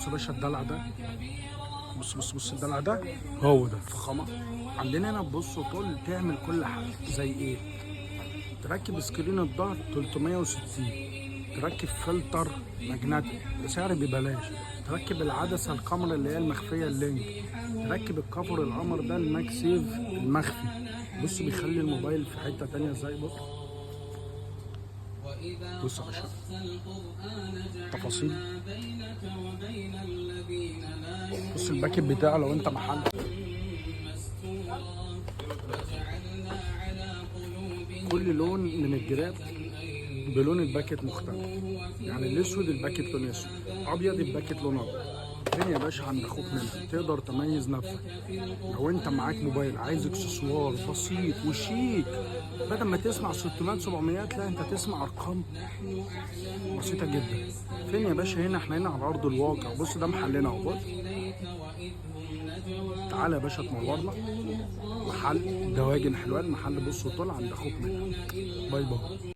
بص يا باشا الدلع ده، بص بص بص الدلع ده، هو ده فخامة. عندنا هنا بص طول تعمل كل حاجة. زي ايه؟ تركب screen الظهر 360، تركب فلتر magnetic بسعر ببلاش، تركب العدسة الكاميرا اللي هي المخفية ال link، تركب ال cover القمر ده ال MagSafe المخفي. بص بيخلي الموبايل في حتة تانية ازاي. بص بص يا باشا تفاصيل. بص ال packet بتاعه لو انت محل. كل لون من الجراب بلون ال packet مختلف، يعني الاسود ال packet لون اسود، ابيض ال packet لون ابيض. فين يا باشا؟ عند اخوك منها تقدر تميز نفسك. لو انت معاك موبايل عايز اكسسوار بسيط وشيك، بدل ما تسمع 600 700، لا انت تسمع ارقام بسيطة جدا. فين يا باشا؟ هنا احنا هنا على ارض الواقع. بص ده محلنا اهو. بص تعالى يا باشا تنورنا، محل دواجن حلوان، محل بص وطلع عند اخوك منها. bye bye.